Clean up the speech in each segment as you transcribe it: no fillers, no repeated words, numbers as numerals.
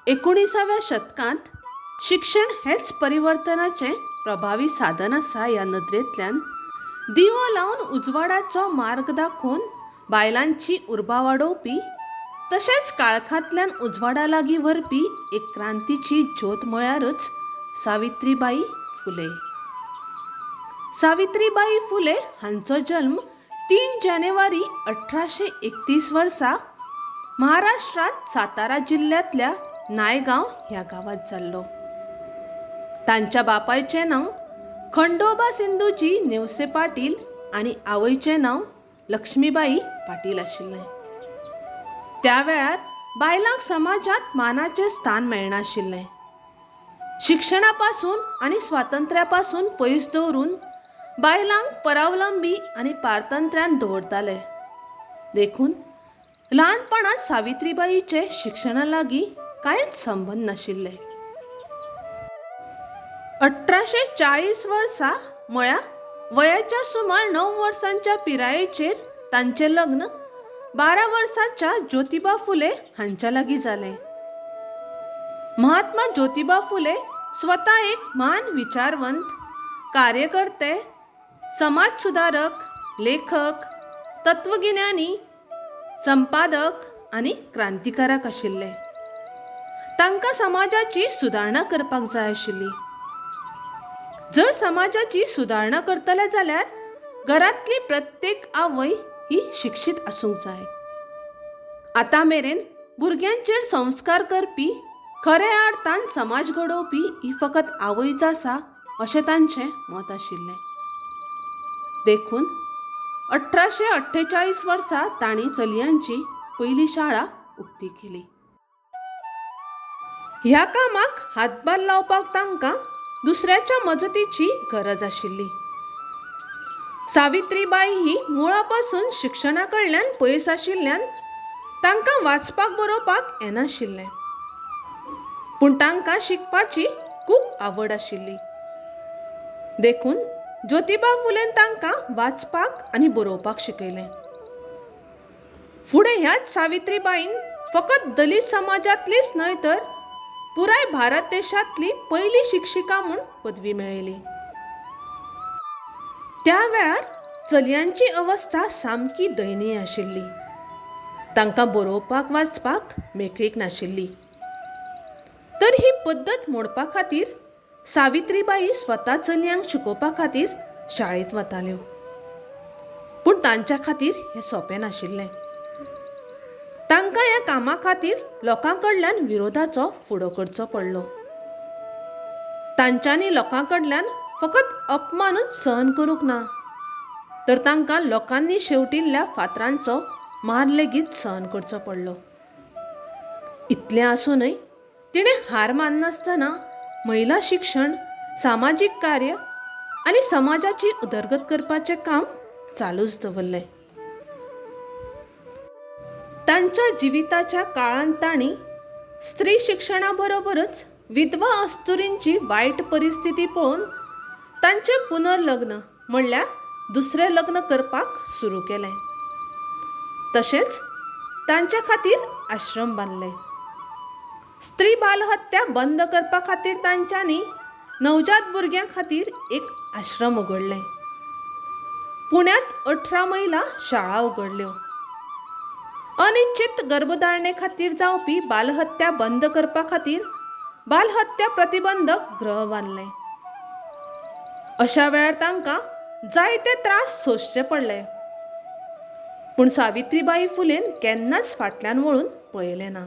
एकुणिसाव्या शतकांत शिक्षण हेंच परिवर्तनाचें प्रभावी साधन आसा ह्या नदरेंतल्यान दिवो लावन उजवाडाचो मार्ग दाखोवन बायलांची उर्बा वाडोवपी तशेंच काळखांतल्यान उजवाडा लागीं व्हरपी एक क्रांतीची ज्योत म्हळ्यारच सावित्रीबाई फुले. सावित्रीबाई फुले हांचो जल्म 3 जानेवारी 1831 वर्सा महाराष्ट्रांत सातारा जिल्ल्यांतल्या नायगांव ह्या गांवांत जाल्लो. तांच्या बापायचें नांव खंडोबा सिंधुजी नेवसे पाटील आनी आवयचें नांव लक्ष्मीबाई पाटील आशिल्लें. त्या वेळार बायलांक समाजांत मानाचें स्थान मेळनाशिल्लें. शिक्षणा पासून आनी स्वातंत्र्या पासून पयस दवरून बायलांक परावलंबी आनी पारतंत्र्यान दवरताले. देखून ल्हानपणांत सावित्रीबाईचे शिक्षणा लागीं कांयच संबंद नाशिल्ले. 1840 वर्सा म्हळ्यार वयाच्या सुमार 9 वर्सांच्या पिरायेचेर तांचें लग्न 12 वर्सांच्या ज्योतिबा फुले हांच्या लागीं जालें. महात्मा ज्योतिबा फुले स्वता एक म्हान विचारवंत, कार्यकर्ते, समाज सुदारक, लेखक, तत्वगिन्यानी, संपादक आनी क्रांतिकारक आशिल्ले. तांकां समाजाची सुदारणा करपाक जाय आशिल्ली. जर समाजाची सुदारणा करतले जाल्यार घरांतली प्रत्येक आवय ही शिक्षीत आसूंक जाय. आतां मेरेन भुरग्यांचेर संस्कार करपी, खऱ्या अर्थान समाज घडोवपी ही फकत आवयच आसा अशें तांचें मत आशिल्लें. देखून 1848 वर्सा तांणी चलयांची पयली शाळा उक्ती केली. ह्या कामाक हातभार लावपाक तांकां दुसऱ्याच्या मजतीची गरज आशिल्ली. सावित्रीबाई ही मुळा पासून शिक्षणा कडल्यान पयस आशिल्ल्यान तांकां वाचपाक बरोवपाक येनाशिल्लें, पूण तांकां शिकपाची खूब आवड आशिल्ली. देखून ज्योतिबा फुलेन तांकां वाचपाक आनी बरोवपाक शिकयलें. फुडें ह्याच सावित्रीबाईन फकत दलीत समाजांतलीच न्हय तर पुराय भारत देशांतली पयली शिक्षिका म्हूण पदवी मेळयली. त्या वेळार चलयांची अवस्था सामकी दयनीय आशिल्ली. तांकां बरोवपाक वाचपाक मेकळीक नाशिल्ली. तर ही पद्दत मोडपा खातीर सावित्रीबाई स्वता चलयांक शिकोवपा खातीर शाळेंत वताल्यो. पूण तांच्या खातीर हें सोंपें नाशिल्लें. तांकां ह्या कामा खातीर लोकां कडल्यान विरोधाचो फुडो करचो पडलो. तांच्यांनी लोकां कडल्यान फकत अपमानूच सहन करूंक ना, तर तांकां लोकांनी शेवटिल्ल्या फातरांचो मार लेगीत सहन करचो पडलो. इतलें आसूनय तिणें हार माननासतना महिला शिक्षण, सामाजीक कार्य आनी समाजाची उदरगत करपाचें काम चालूच दवरलें. तांच्या जिविताच्या काळांत तांणी स्त्री शिक्षणा बरोबरच विधवा अस्तुरींची वायट परिस्थिती पळोवन तांचें पुनर्लग्न म्हणल्यार दुसरें लग्न करपाक सुरू केलें. तशेंच तांच्या खातीर आश्रम बांदले. स्त्री बालहत्या बंद करपा खातीर तांच्यांनी नवजात भुरग्यां खातीर एक आश्रम उगडलें. पुण्यांत 18 महिला शाळा उगडल्यो. अनिश्चित गर्भधारणे खातीर जावपी बालहत्या बंद करपा खातीर बालहत्या प्रतिबंधक गृह बांदलें. अशा वेळार तांकां जायते त्रास सोंसचे पडले, पूण सावित्रीबाई फुलेन केन्नाच फाटल्यान वळून पळयलें ना.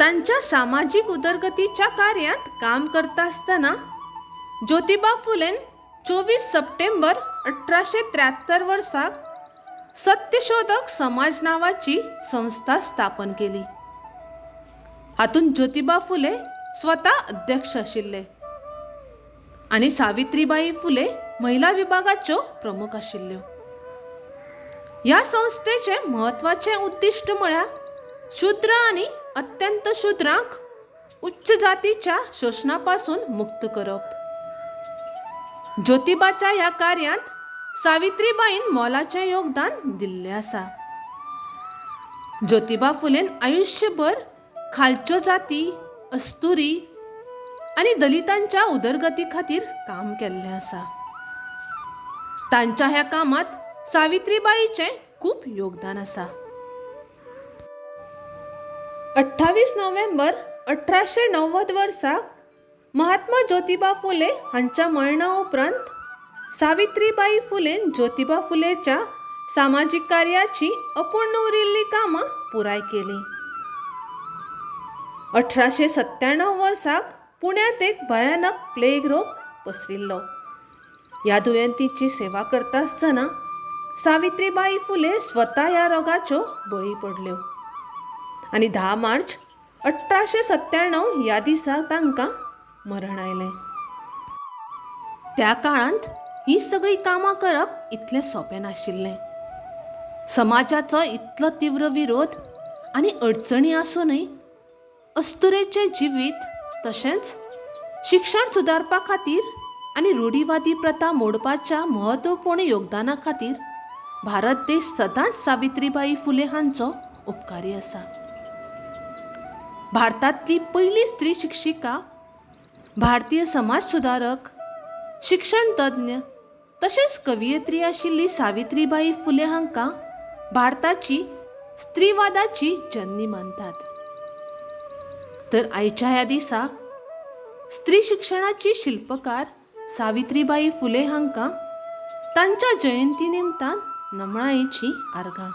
तांच्या सामाजीक उदरगतीच्या कार्यांत काम करता आसतना ज्योतिबा फुलेन 24 सप्टेंबर 1873 वर्साक सत्यशोधक समाज नांवाची संस्था स्थापन केली. हातूंत ज्योतिबा फुले स्वता अध्यक्ष आशिल्ले आनी सावित्रीबाई फुले महिला विभागाच्यो प्रमुख आशिल्ल्यो. ह्या संस्थेचें म्हत्वाचें उद्दिश्ट म्हळ्यार शूद्र आनी अत्यंत शूद्रांक उच्च जातीच्या शोशणा पासून मुक्त करप. ज्योतिबाच्या ह्या कार्यांत सावित्रीबाईन मोलाचें योगदान दिल्लें आसा. ज्योतिबा फुलेन आयुश्यभर खालच्यो जाती, अस्तुरी आनी दलितांच्या उदरगती खातीर काम केल्लें आसा. तांच्या ह्या कामांत सावित्रीबाईचें खूब योगदान आसा. 28 नोव्हेंबर 1890 वर्सा महात्मा ज्योतिबा फुले हांच्या मरणा उपरांत सावित्रीबाई फुलेन ज्योतिबा फुलेच्या सामाजीक कार्याची अपूर्ण उरिल्लीं कामां पुराय केलीं. 1897 वर्साक पुण्यांत एक भयानक प्लेग रोग पसरिल्लो. ह्या दुयेंतीची सेवा करता आसतना सावित्रीबाई फुले स्वता ह्या रोगाच्यो बळी पडल्यो आनी 10 मार्च 1897 ह्या दिसा तांकां मरण आयलें. त्या काळांत ही सगळीं कामां करप इतलें सोंपें नाशिल्लें. समाजाचो इतलो तीव्र विरोध आनी अडचणी आसूनय अस्तुरेचें जिवीत तशेंच शिक्षण सुदारपा खातीर आनी रुढीवादी प्रथा मोडपाच्या म्हत्वपूर्ण योगदाना खातीर भारत देश सदांच सावित्रीबाई फुले हांचो उपकारी आसा. भारतांतली पयली स्त्री शिक्षिका, भारतीय समाज सुदारक, शिक्षण तज्ञ तशेंच कवियत्री आशिल्ली सावित्रीबाई फुले हांकां भारताची स्त्रीवादाची जननी मानतात. तर आयच्या ह्या दिसा स्त्री शिक्षणाची शिल्पकार सावित्रीबाई फुले हांकां तांच्या जयंती निमतान नमळायेची आर्गां.